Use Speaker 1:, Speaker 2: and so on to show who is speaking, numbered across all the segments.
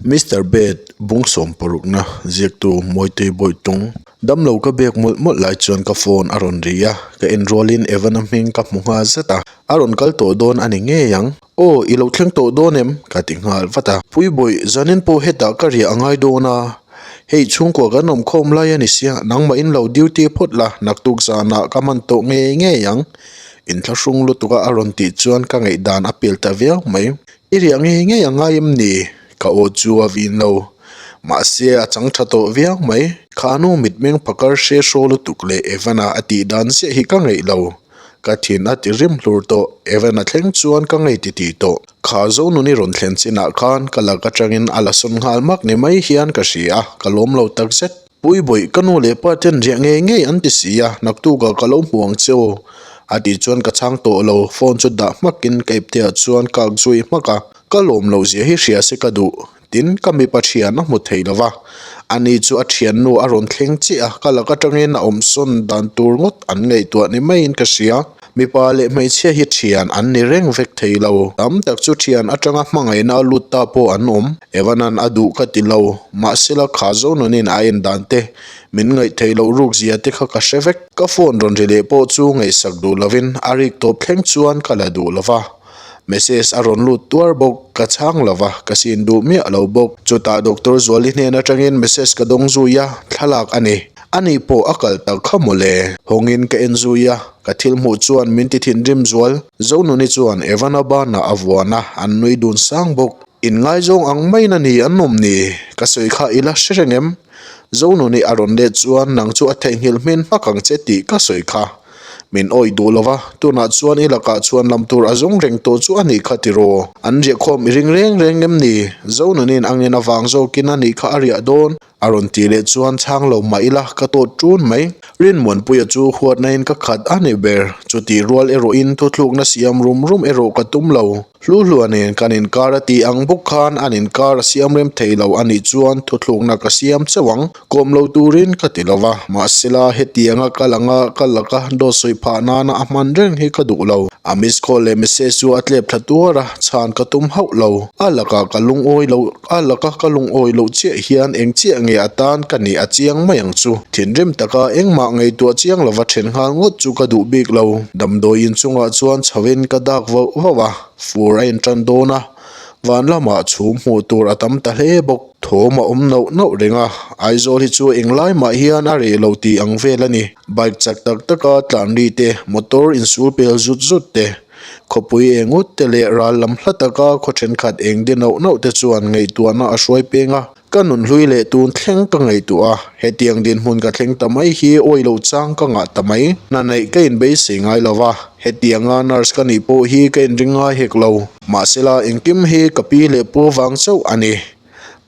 Speaker 1: Mister Bed, bung sawm parukna, ziaktu Mawitei Bawihtawng. Damlo ka bek mawlh mawlh lai chuan ka phone a rawn ri a, ka en rualin Evan-a hming ka hmu nghal zat a, a rawn kal tawh dawn a ni ngei ang. Aw, i lo thleng tawh dawn em? ka ti nghal vat a. Puibawih, zanin pawh hetah ka riah a ngai dawn a, hei chhungkua kan awm khawm lai a ni sia, nangmah in lo duty phawt la, naktuk zanah ka hman tawh ngei ngei ang. Inthlahrung lutuka a rawn tih chuan ka ngaihdan a pel ta viau mai. I riah ngei ngei a ngai em ni? Ka aw chu a vin lo. Mahse a chang tha tawh viau mai. Kha nu mitmeng phakar hre hraw lutuk leh Evan-a a tih dan chiah hi ka ngeih lo. Ka thin a ti rim hlur tawh. Evan-a thleng chuan ka ngei ti tih tawh. Kha Zonuni rawn thlen chinah khan ka lak atangin a la sawn nghal mak ni mai hian ka hria a, ka lawm lo takzet. Puibawih, ka nu leh pa ten riah ngei ngei an ti si a, naktukah ka lo hmu ang che aw. A tih chuan ka chhang tawh lo, phone chu dah hmakin ka ipteah chuan kak zui hmak a, ka lawm loh zia hi hria se ka duh. Tin, ka mipa thian a hmu thei lo va, ani chu a thiannu a rawn thleng chiah a, ka lak atangin a awmsawn dan tur ngawt an ngaihtuah ni maiin ka hria. Mipa leh hmeichhia hi thian an ni reng vek thei lo. Tam tak chu thian atanga hmangaihna a lut ta pawh an awm. Evanan a duh ka ti lo. Mahsela kha Zonunin a en dan te, min ngaih theih loh ruk zia te kha ka hre vek. Ka phone rawn ri leh pawh chu ngaihsak duh lovin a rik tawp thleng chuan ka la duh lo va. Message a rawn lut tuar bawk, ka chhang lo va, ka sin duh miah lo bawk. Chutah Doctor Zuali hnen atangin message ka dawng zui a, thlalak a ni. Ani pawh a kal tak kha mawle. Hawngin ka en zui a, ka thil hmuh chuan min ti thinrim zual. Zonuni chuan Evan-a banah a vuan a, an nui dun sang bawk. Inngaizawng ang maiin a ni an awm ni? Ka sawi kha i la hre reng em? Zonuni a rawn let chuan nang chu a theihnghilh hmin hmak ang che tih ka sawi kha. Min awih duh lo va, tunah chuan i lakah chuan lam tur a zawng reng tawh chu a nih kha tiraw? An riahkhawm i ring reng reng em ni? Zonunin angin avang zawkin a nih kha a riah dawn. A rawn tih leh chuan chhang lo mah ila ka tawt ṭun mai. Rinmuanpuia chu huatnain ka khat a ni ber. Chutih rual erawhin thuthlukna siam rum rum erawh ka tum lo. Hluhlua nen kan inkar a tih ang bawk khan an inkar a siam rem thei lo a nih chuan thuthlukna ka siam chauh ang. Kawm lo turin ka ti lo va, mahsela hetianga ka langa ka laka dawt sawi phah nana a hman reng hi ka duh lo. A miss call leh message chu a tlep thla tuar a, chhan ka tum hauh lo. A lakah ka lungawi lo. A laka ka lungawi loh chiah hian eng chiah nge a tan ka nih a chiang mai ang chu. Thinrim taka engmah ngaihtuah chiang lova then nghal ngawt chu ka duh bik lo. Damdawi inchungah chuan chhoin ka dak vauh vauh a, fur a intan dawn a, van lamah chhum hmuh tur a tam ta hle bawk. Thawm a awm nauh nauh reng a, Aizawl hi chu englai mah hian a reh lo tih ang vel a ni. Bike chak tak taka tlan ri te, motor insul pel zut zut te, Khawpui eng ut te leh ral lam hla taka khaw thenkhat eng de nauh nauh te chuan ngaihtuahna a hruai peng a, ka nun hlui leh tun thleng ka ngaihtuah a, hetiang dinhmun ka thleng ta mai hi awi lo chang ka ngah ta mai. Hna neih ka inbeisei ngai lo va, hetianga nurse ka nih pawh hi ka inring ngai hek lo. Mahsela engkim hi ka pi leh pu vang chauh a ni.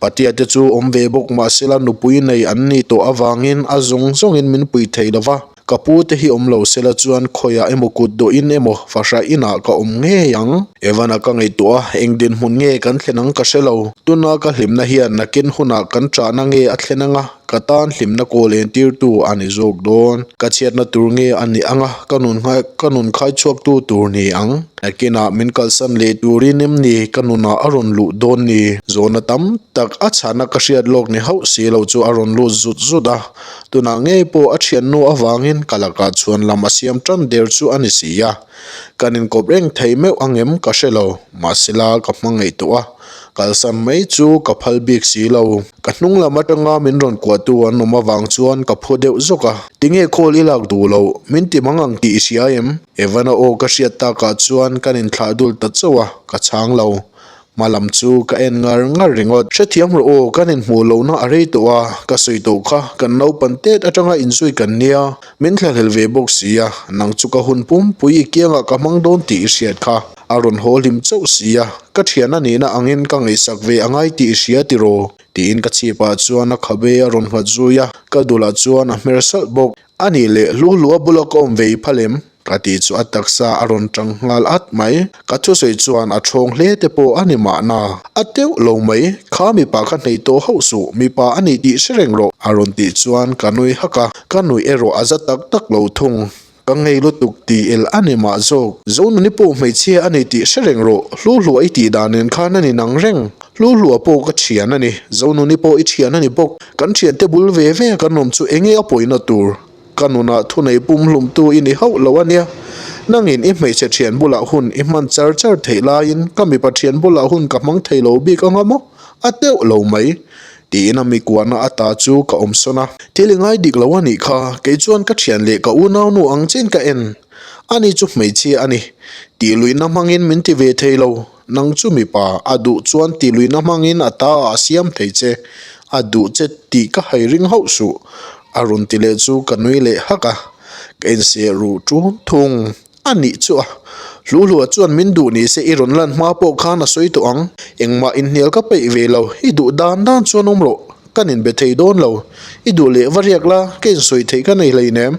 Speaker 1: Patia te chu awm ve bawk mahsela nupui nei an nih tawh avangin a zawng zawngin min pui thei lo va. Ka pu te hi awm lo sela chuan khawiah emaw kut dawhin emaw fahrah inah ka awm ngei ang. Evan-a ka ngaihtuah a, eng dinhmun nge kan thlen ang ka hre lo. Tuna ka hlimna hian nakin hunah kan ṭahna nge a thlen anga, ka tan hlimna kawl entirtu a ni zawk dawn. Ka chhiatna tur nge a ni anga, ka nun ka nun khai chhuaktu tur ni ang. Nakinah min kalsan leh turin em ni ka nunah a rawn luh dawn ni? Zawhna tam tak a chhahna ka hriat lawk ni hauh si lo chu a rawn lut zut zut a. Tunah ngei pawh a thiannu avangin ka lakah chhuan lam a siam tan der chu a ni si a, kan inkawp reng thei meuh ang em ka hre lo, mahsela ka hmangaih tawh a, kalsan mai chu ka phal bik si lo. Ka hnung lam atanga min rawn kuahtu an awm avang chuan ka phu deuh zawk a, tinge call i lak duh loh, min ti mang ang tih i hria em? Evan-a aw ka hriat takah chuan kan inthlah dul ta chauh a, ka chhang lo. Hma lam chu ka en ngar ngar ringawt. Hrethiam rawh aw, kan inhmuh lohna a rei tawh a, ka sawi tawh kha, kan naupan tet atanga inzui kan nia, min thlahlel ve bawk si a, nang chu ka hun pumpui i kiangah ka hmang dawn tih i hriat kha, a rawn haw hlim chauh si a, ka thian a nihna angin ka ngaihsak ve a ngai tih i hria tiraw? tiin ka chhipah chuan a khabe a rawn nghat zui a, ka dulah chuan a hmer salh bawk. A nih leh hlu hlua bula ka awm ve i phal em? Ka tih chu a taksa a rawn tang nghal at mai. Ka thusawi chuan a thawng hle te pawh a ni mahna. A teuh lo mai, kha mipa kha hneih tawh hauh suh, mipa a nih tih hre reng rawh a rawn tih chuan ka nui hak a, ka nuih erawh a za tak tak lo thung. Ka ngei lutuk ti el a ni mah zawk. Zonuni pawh hmeichhia a ni tih hre reng rawh, Hluhlua i tih dan nen khan a ni nang reng. Hluhlua pawh ka thian a ni, Zonuni pawh i thian a ni bawk. Kan thiante bul ve ve a kan awm chu enge a pawina tur? Ka nunah thunei pumhlumtu i ni hauh lo a nia. Nangin i hmeichhe thian bulah hun i hman char char theih laiin ka mipa thian bulah hun ka hmang thei lo bik anga maw? A teuh lo mai. Tiin a mi kuahna ata chu ka awm sawn a. Thil i ngai dik lo a nih kha, kei chuan ka thian leh ka unaunu ang chiin ka en. Ani chu hmeichhia a ni. Tih luihna hmangin min ti ve thei lo. Nang chu mipa, a duh chuan tih luihna hmangin a ta ah a siam thei che. A duh che tih ka hai ring hauh suh. A rawn ti leh chu ka nui leh hak a. Ka inseh ruh ṭun thung. A nih chu a. Hluhlua chuan min duh ni se i rawn lan hma pawh khan a sawi tawh ang. Engmah inhnial ka peih ve lo, i duh dan dan chuan awm rawh, kan inbe thei dawn lo. I duh leh va riak la, ka insawi theih ka nei hleinem.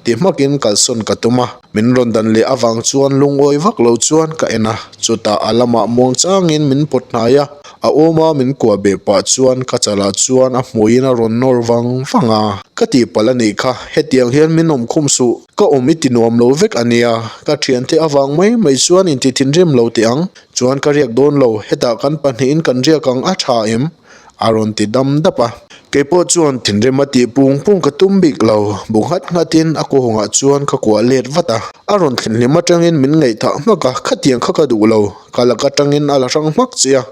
Speaker 1: Ti hmakin kalsawn ka tum a. Min rawn dan leh avang chuan lungawi vak lo chuan ka en a, chutah a lamah muang changin min pawt hnai a. A awma min kuah beh pah chuan ka chalah chuan a hmuiin a rawn nawr vang vang a. Ka tihpalh a nih kha, hetiang hian min awm khum suh. Ka awm i ti nuam lo vek a nia, ka thiante avang mai mai chuan inti thinrim lo teh ang, chuan ka riak dawn lo, hetah kan pahnihin kan riak ang a tha em? a rawn ti dam dap a. Kei pawh chuan thinrim a tih pung pung ka tum bik lo, bu nghat nghatin a kawngah chuan ka kuah let vat a, a rawn thlenhlim atangin min ngaihthah hmak a, khatiang kha ka duh lo, ka lak atangin a la hrang hmak che a.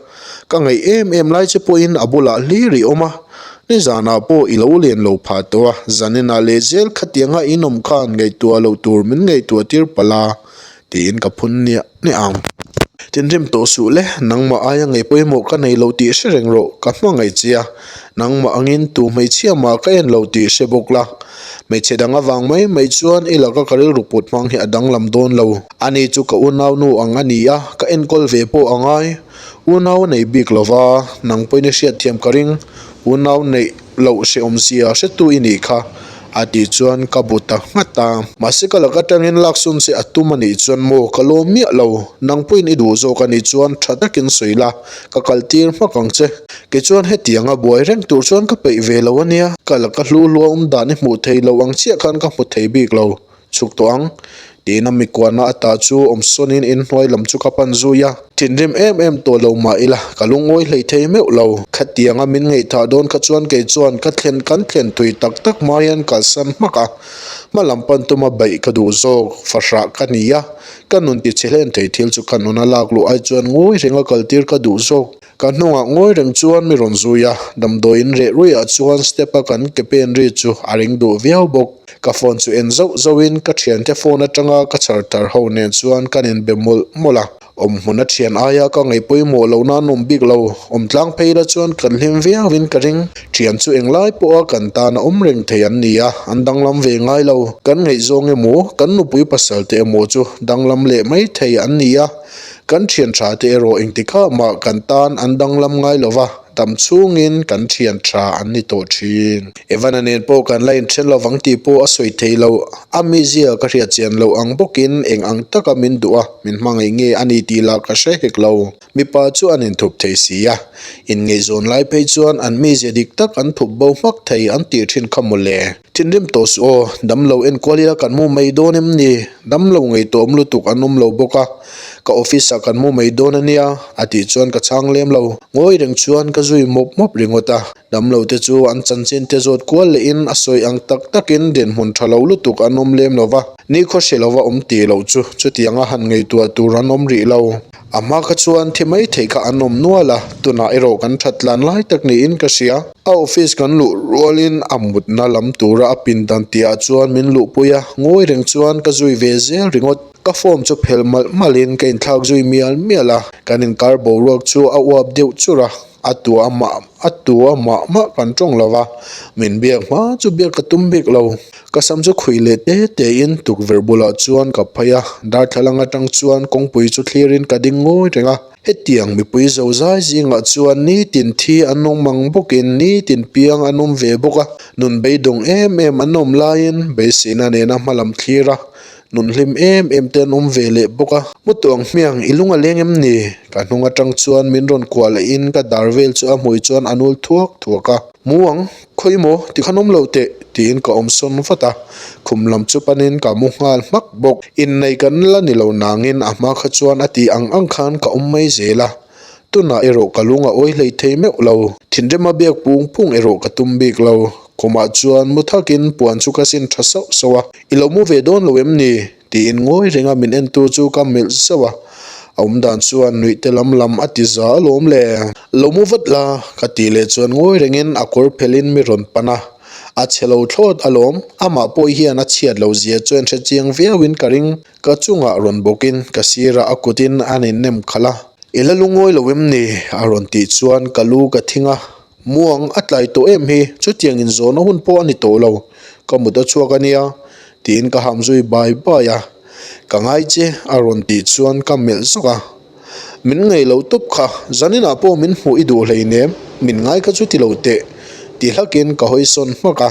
Speaker 1: Ka ngaih em em lai che pawhin a bulah hlir i awm a, nizanah pawh i lo len lo phah tawh a, zaninah leh zel khatianga in awm khan ngaihtuah loh tur min ngaihtuah tir palh a, tiin ka phun niah niah ang. Thinrim tawh suh le, nangmah aia ngei pawimawh ka nei lo tih hre reng rawh, ka hmangaih che a, nangmah angin tu hmeichhia mah ka en lo tih hre bawk la. Hmeichhe dang avang mai mai chuan i laka ka rilru put hmang hi a danglam dawn lo. Ani chu ka unaunu ang a ni a, ka enkawl ve pawh a ngai. Unau a nei bik lo va, nang pawhin i hriatthiam ka ring, unau neih loh hrehawm zia hretu i nih kha, a tih chuan ka bu ta nghat a. Mahse ka lak atangin laksawn che a tum a nih chuan maw ka lawm miah lo, nang pawhin i duh zawk a nih chuan tha takin sawi la, ka kal tir hmak ang che. Kei chuan hetianga buai reng tur chuan ka peih ve lo a nia, ka laka hlu hlua awm dan i hmuh thei lo ang chiah khan ka hmu thei bik lo. Chhuk tawh ang, tiin a mikuahna ata chu awm sawnin inhnuai lam chu ka pan zui a. Thinrim em em tawh lo mah ila, ka lungawi hlei thei meuh lo. Khatianga min ngaihthah dawn kha chuan kei chuan ka thlen kan thlen tui tak tak hma hian kalsan hmak a, hma lam pan tuma beih ka duh zawk, fahrah ka ni a, ka nun tichhe hlen thei thil chu ka nuna lak luh ai chuan ngawi renga kaltir ka duh zawk. Ka hnungah ngawi reng chuan mi rawn zui a, damdawiin reh ruihah chuan step a kan ke pen ri chu a ring duh viau bawk. Ka phone chu en zauh zauhin ka thiante phone atanga ka chhar tar ho nen chuan kan inbe mawlh mawlh a. Awm hmun a thian aia ka ngaih pawimawh loh nan awm bik lo, awm tlang phei la chuan kan hlim viauin ka ring. Thian chu englai pawha kan tan a awm reng thei an ni a, an danglam ve ngai lo. Kan ngaihzawng emaw, kan nupui pasal te emaw chu danglam leh mai thei an ni a. Kan thian tha te erawh engtikah mah kan tan an danglam ngai lo va, dam chhungin kan thian tha an ni tawh thin. Evana nen pawh kan la inthen lovang tih pawh a sawi thei lo, a mizia ka hriat chian loh ang bawkin eng ang taka min duh a, min hmangaih nge a ni tih lah ka hre hek lo. Mipa chu an inthup thei si a, inngaihzawn lai phei chuan an mizia dik tak an thup bo hmak thei an tih thin kha mawle. Thinrim tawh suh aw, damlo enkual ila kan mu mai dawn em ni? Damlo ngaihtuahawm lutuk an awm lo bawk a, ka office ah kan mu mai dawn a nia, a tih chuan ka chhang lem lo. Ngawi reng chuan ka zui mawp mawp ringawt a, damlo te chu an chanchin te zawt kual lehin a sawi ang tak takin dinhmun tha lo lutuk an awm lem lo va, nikhaw hre lova awm tih loh chu chutianga han ngaihtuah tur an awm rih lo. A hma kha chuan thi mai theih kha an awm nual a, tunah erawh kan that tlan lai tak niin ka hria. A office kan luh rualin a mutna lam tura a pindan tihah chuan min luhpui a, ngawi reng chuan ka zui ve zel ringawt. Ka form chu phelh malh malhin ka inthlak zui mial mial a, kan inkar boruak chu a uap deuh churh a. A tu a mah a tu a mah mah kan tawng lo va, min biak hma chu biak ka tum bik lo. Ka sam chu khuih leh te te in tukverh bulah chuan ka phei a, darthlalang atang chuan kawngpui chu thlirin ka ding ngawi reng a. Hetiang mipui zo zai zingah chuan nitin thi an awm ang bawkin nitin piang an awm ve bawk a, nun beidawng em em an awm laiin beiseina nena hmalam thlir a, Nun hlim em em te an awm ve leh bawk a. Mu tawh ang hmiang, i lung a leng em ni? Ka hnung atang chuan min rawn kuah leh in ka dar vel chu a hmui chuan a nul thuak thuak a. Mu ang? Khawi maw, tikhan awm lo teh, tiin ka awm sawn vat a, khum lam chu panin ka mu nghal hmak bawk. Innei kan la ni lo nangin a hma kha chuan a tih ang ang khan ka awm mai zel a, tunah erawh ka lung a awi hlei thei meuh lo. Thinrema biak pung pung erawh ka tum bik lo. Khumah chuan mu thakin puan chu ka sin tha sauh sauh a, I lo mu ve dawn lo em ni? Tiin ngawi renga min entu chu ka melh zauh a, a awm dan chuan nuih te lam lam a ti za alawm le. Lo mu vat la, ka tih leh chuan ngawi rengin a kawr phelhin mi rawn pan a, a chhe lo thlawt alawm, amah pawh hian a chhiat loh zia chuan hre chiang viauin ka ring, ka chungah rawn bawkin ka sirah a kutin a ninnem khalh a. I la lungawi lo em ni? a rawn tih chuan ka lu ka thing a, Muang a tlai tawh em hi, chutiang inzawhna hun pawh a ni tawh lo, ka mut a chhuak a nia, tiin ka ham zui bai bai a. Ka ngai che a rawn tih chuan ka melh zawk a. Min ngaih loh tawp kha, zaninah pawh min hmuh i duh hleinem, min ngai kha chu ti lo teh, ti hlakin ka hawi sawn hmak a,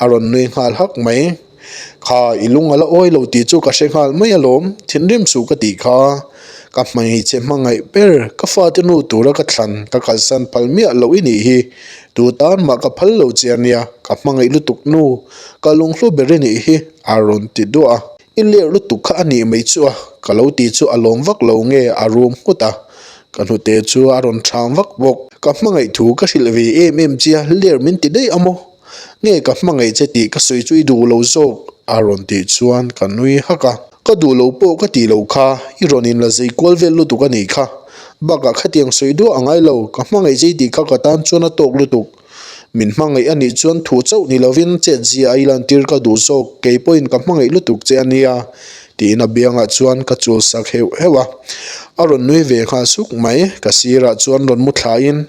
Speaker 1: a rawn nui nghal hak mai. Kha i lung a la awi lo tih chu ka hre nghal mai alawm, thinrim suh ka tih kha. Ka hmeichhe hmangaih ber, ka fate nu tura ka thlan, ka kalsan phal miah loh i nih hi. Tu tan mah ka phal lo che ania, ka hmangaih lutuk nu, ka lunghlu ber i nih hi, a rawn ti duah a. I ler lutuk kha a nih mai chu a, ka lo tih chu a lawm vak lo nge a rum nghut a. Ka hnute chu a rawn thang vak bawk. Ka hmangaih thu ka hrilh ve em em che a, ler min ti daih a maw? Nge ka hmangaih che tih ka sawi chu i duh lo zawk? a rawn tih chuan ka nui hak a. Ka duh lo pawh ka tih loh kha, i rawn inla zei kual vel lutuk a nih kha. Bakah khatiang sawi duah a ngai lo, ka hmangaih che i tih kha ka tan chuan a tawk lutuk. Min hmangaih a nih chuan thu chauh ni lovin chet zia a i lantir ka duh zawk, kei pawhin ka hmangaih lutuk che a nia, tiin a biangah chuan ka chul sak heuh heuh a. A rawn nui ve nghal suk mai, ka sirah chuan rawn mu thlaiin,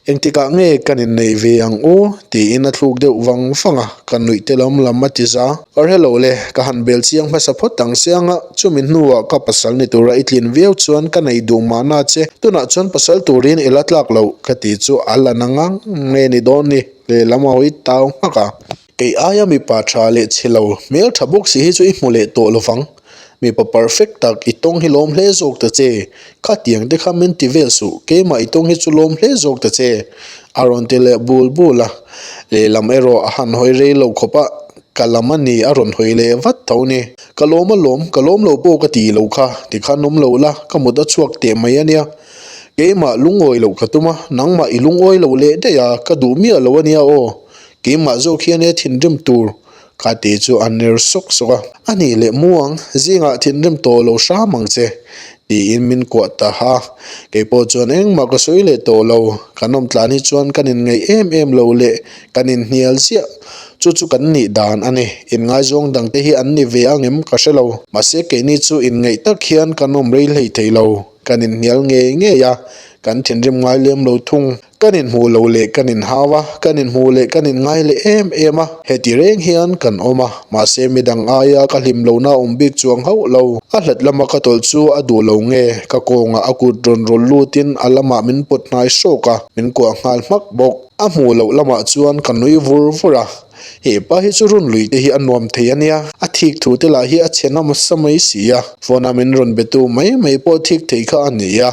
Speaker 1: Engtikah nge kan inneih ve ang u? tiin a thluk deuh vang vang a, ka nuih te lam lam a ti za. Ka hre lo le, ka han bel chiang hmasa phawt ang che anga, chumi hnuah ka pasal ni tura i tlin viau chuan ka nei duh mahna che, tunah chuan pasal turin i la tlak loh ka ti chu a la na ngang nge ni dawn ni, lehlam a hawi tau nghak a. Kei aia mipa tha leh chhe lo, hmel tha bawk si hi chu i hmu leh tawh lovang. Mipa perfect tak i tawng hi lawm hle zawk ta che. Khatiang te kha min ti vel suh, keimah i tawng hi chu lawm hle zawk ta che. A rawn ti leh bul bul a. Lehlam erawh a han hawi rei lo khawp a, ka lam a ni a rawn hawi leh vat tho ni. Ka lawm alawm, ka lawm lo pawh ka ti lo kha, tikhan awm lo la, ka mut a chhuak teh mai a nia. Keimah lungawi loh ka tum a, nangmah i lungawi loh leh daih a, ka duh miah lo a nia aw. Keimah zawk hian e thinrim tur ka tih chu a ner sawk sawk a. A nih leh mu ang, zingah thinrim tawh lo hram ang che, tiin min kuah ta ha. Kei pawh chuan engmah ka sawi leh tawh lo, kan awm tlan hi chuan kan inngaih em em lo leh kan inhnial ziah. Chu chu kan nih dan a ni, inngaizawng dangte hi an ni ve ang em ka hre lo. Mahse keini chu inngaih tak hian kan awm rei hlei thei lo, kan inhnial ngei ngei a, kan thinrim ngai lem lo thung. Kan inhmuh loh leh kan inhau a, kan inhmuh leh kan inngai leh em em a, heti reng hian kan awm a, mahse midang aia ka hlim lohna awm bik chuang hauh lo. A hlat lama ka tawlh chu a duh lo nge, ka kawngah a kut rawn rawl lutin a lamah min pawt hnai hrawk a, min kuah nghal hmak bawk. A hmuh loh lamah chuan ka nui vur vur a, he pa hi chu run lui te hi a nuam thei a nia, a thik thu te lah hi a chhe nasa mai si a, phone a min rawn be tu mai mai pawh thik thei kha a ni a.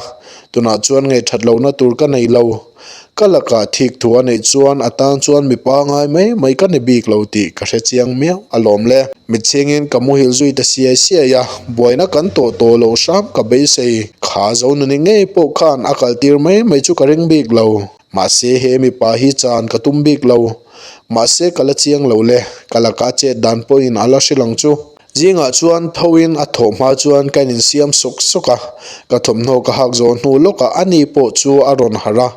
Speaker 1: Tunah chuan ngei that lohna tur ka nei lo. Ka lakah thik thu a neih chuan a tan chuan mi pangai mai mai ka ni bik lo tih ka hre chiang miau alawm le. Mitchhingin ka muhil zui ta siai siai a, buaina kan tawh tawh lo hram ka beisei. Kha Zonuni ngei pawh khan a kaltir mai mai chu ka ring bik lo. Mahse he mipa hi chan ka tum bik lo. Mahse ka la chiang lo le, ka lakah chet dan pawhin a la hrilh ang chu. Zingah chuan thoin a thawh hma chuan ka insiam sawk sawk a, ka thawmhnaw ka hak zawh hnu lawkah a ni pawh chu a rawn harh a,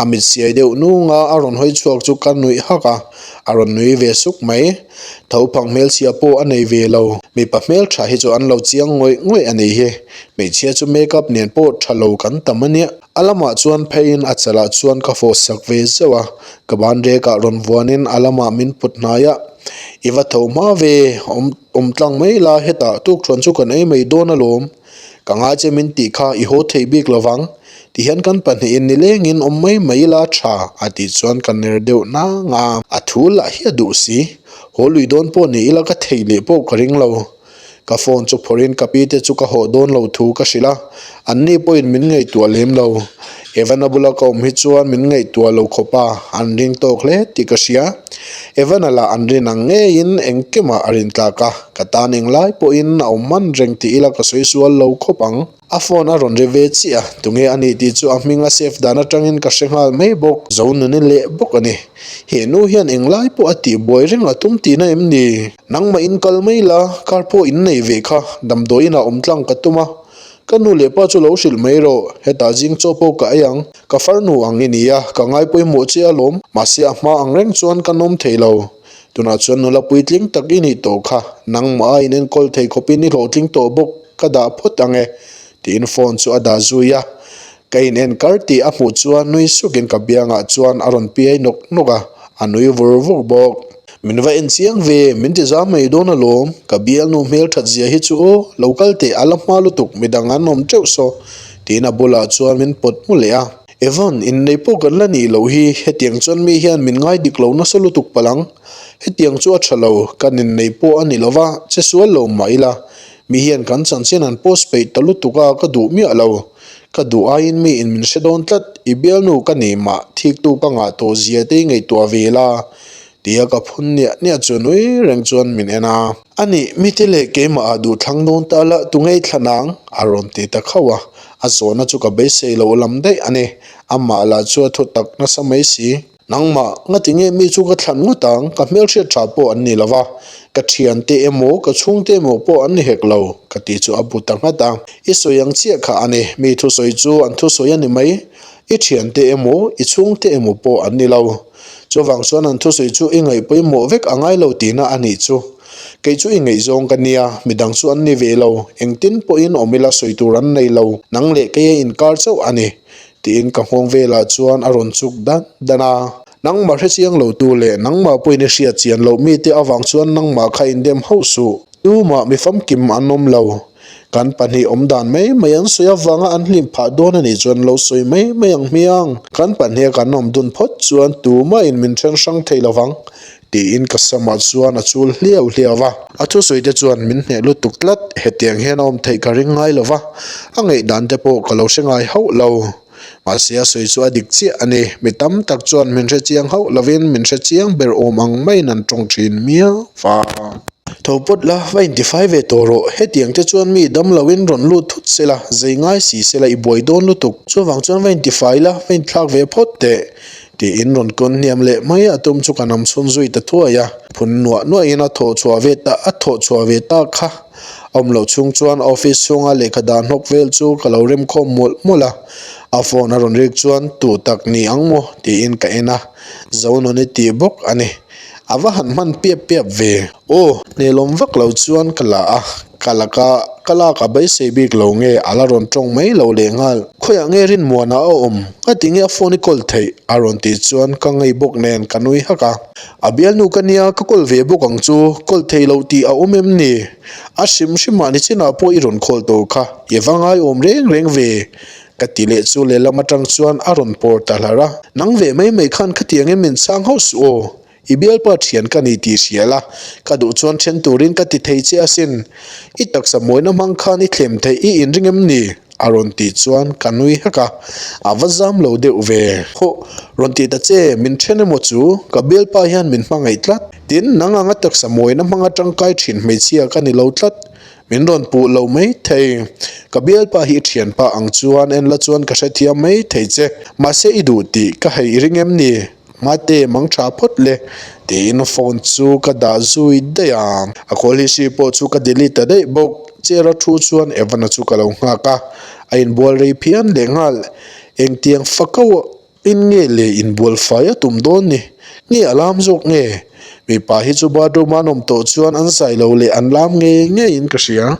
Speaker 1: a mit siai deuh nunga a rawn hawi chhuak chu ka nuih hak a, a rawn nui ve suk mai. Tho phang hmelchhia pawh a nei ve lo, mipa hmeltha hi chu an lo chiang ngawih ngawih a nih hi, hmeichhia chu makeup nen pawh tha lo kan tam a nia. A lamah chuan pheiin a chalah chuan ka fawh sak ve zeuh a, ka ban rekah rawn vuanin a lamah min put hnai a. I va tho hma ve, awm awm tlang mai la hetah tukthuan chu kan ei mai dawn alawm. Ka ngai che min tih kha i haw theih bik lovang, tihian kan pahnihin nilengin awm mai mai la tha a tih chuan ka ner deuh nang a. A thu lah hi a duh si, haw lui dawn pawh ni ila ka thei leh pawh ka ring lo. Ka phone chu phawrhin ka pi te chu ka hawh dawn lo thu ka hrilh a, anni pawhin min ngaihtuah lem lo. Evan-a bula ka awm hi chuan min ngaihtuah lo khawp a, an ring tawk hle tih ka hria. Evan-a lah an rin ang ngeiin engkimah a rin tlak a, ka tan englai pawhin a awm hman reng tih ila ka sawi sual lo khawp ang. A phone a rawn ri ve chiah a, tunge a nih tih chu a hming a save dan atangin ka hre nghal mai bawk. Zonuni leh bawk a ni. He nu hian englai pawh a tih buai reng a tum tihna em ni? Nangmah in kal mai la, car pawh in nei ve kha, damdawiin ah awm tlang ka tum a. Ka nu leh pa chu lo hrilh mai rawh, hetah zing chaw pawh ka ei ang, ka farnu ang i ni a, ka ngai pawimawh che alawm, mahse a hma ang reng chuan ka nawm thei lo. Tunah chuan nula puitling tak i nih tawh kha, nangmah a inenkawl thei khawpin i hlawhtling tawh bawk, ka dah phawt ang e, tiin phone chu a dah zui a. Ka in en kar tih a hmuh chuan nui sukin ka biangah chuan a rawn piai nawk nawk a, a nui vur vur bawk. Min va en chiang ve, min ti zam mai dawn alawm, ka bialnu hmel that zia hi chu aw, lo kal teh a la hma lutuk midang an awm teuh saw, tiin a bulah chuan min pawt mu leh a. Evan, innei pawh kan la nih loh hi, hetiang chuan mi hian min ngai dik lo nasa lutuk palh ang. Hetiang chu a tha lo, kan innei pawh a ni lo va, che sual lo mah ila, mi hian kan chanchin an post peih ta lutuk a, ka duh miah lo. Ka duh aiin mi in min hre dawn tlat, i bialnu ka ni mah, thiktu ka ngah tawh zia te i ngaihtuah ve la, tia ka phun niah niah chu nui reng chuan min en a. A nih, mite leh keimah ah duh thlang dawn ta la, tu ngei thla nang? a rawn ti ta khauh a, a zawhna chu ka beisei loh lam daih a ni, amah lah chu a thu tak nasa mai si. Nangmah, ngati nge mi chu ka thlan ngawt ang, ka hmelhriat tha pawh an ni lo va, ka thiante emaw ka chhungte emaw pawh an ni hek lo, ka ti chu a bu ta nghat a. I sawi ang chiah kha a ni, mi thusawi chu an thusawi a ni mai, i thiante emaw i chhungte emaw pawh an ni lo. Chuvang chuan an thusawi chu i ngaih pawimawh vek a ngai lo tihna a nih chu. Kei chu i ngaihzawng ka nia, midang chu an ni ve lo, engtin pawhin awm ila sawi tur an nei lo, nang leh kei a inkar chauh a ni. Tiin ka nghawng velah chuan a rawn chuk dan dan a. Nangmah hrechiang lo tu leh nangmah pawhin i hriat chian loh mite avang chuan nangmah kha indem hauh suh. Tumah mi famkim an awm lo. Kan pahnih awm dan mai mai an sawi avanga an hlim phah dawn a nih chuan lo sawi mai mai ang hmiang. Kan pahniha kan awm dun phawt chuan tumah in min then hrang thei lovang. Tiin ka samah chuan a chul hliau hliau a. A thusawi te chuan min hneh lutuk tlat, hetiang hian a awm theih ka ring ngai lo va, a ngaihdan te pawh ka lo hre ngai hauh lo. Mahse a sawi chu a dik chiah a ni, mi tam tak chuan min hre chiang hauh lovin min hre chiang ber awm ang maiin an tawng thin miau va. Tho pawt la, va intifai ve tawh rawh, hetiang te chuan mi dam loin rawn lut thut se la, zei ngai si se la i buai dawn lutuk, chuvang chuan va intifai la, va inthlak ve phawt teh. Tiin rawn kawn hniam leh mai a tum chu ka nam chhun zui ta thuai a, phun nuah nuahin a thawh chhuah ve ta a thawh chhuah ve ta kha. A awm loh chhung chuan office chhunga lehkha dah hnawk vel chu ka lo remkhawm mawlh mawlh a, a phone a rawn rik chuan tu tak ni ang maw tiin ka en a, Zonuni tih bawk a ni. A va han hman piap piap ve. Aw, hnelawm vak lo chuan ka la a, ka laka ka lak a beisei bik lo nge a la rawn tawng mai lo leh nghal. Khawiah nge Rinmuana a awm? Ngati nge a phone i call theih? a rawn tih chuan ka ngei bawk nen ka nui hak a. A bialnu ka nia ka call ve bawk ang chu, call thei lo tih a awm em ni? A hrim hrimah nichinah pawh i rawn call tawh kha, i va ngaiawm reng reng ve. Ka ti leh chu lehlam atang chuan a rawn pawr ta hlar a. Nang ve mai mai khan khatiang em min chhang hauh suh aw. I bialpa thian ka ni tih hria la, ka duh chuan then turin ka ti thei che asin. I taksa mawina hmang khan i thlem theih i inring em ni? A rawn tih chuan ka nui hak a, a va zam lo deuh ve. Hawh, rawn ti ta che, min then emaw chu, ka bialpa hian min hmangaih tlat. Tin, nang anga taksa mawina hmanga tangkai thin hmeichhia ka ni lo tlat. Min rawn puh lo mai thei. Ka bialpa hi i thianpa ang chuan en la chuan ka hrethiam mai thei che. Mahse i duh tih ka hei i ring em ni? Mate mang tha phawt le tiin phone chu ka dah zui daih a. A call history pawh chu ka delete ta daih bawk. Chair a thu chuan Evan-a chu ka lo nghak a. A inbual rei phian leh nghal. Engtiang fako in nge le inbual fai a tum dawn ni? Nge a lam zawk nge? Mipa hi chu bathroom a an awm tawh chuan an zai lo leh an lam ngei ngeiin ka hria.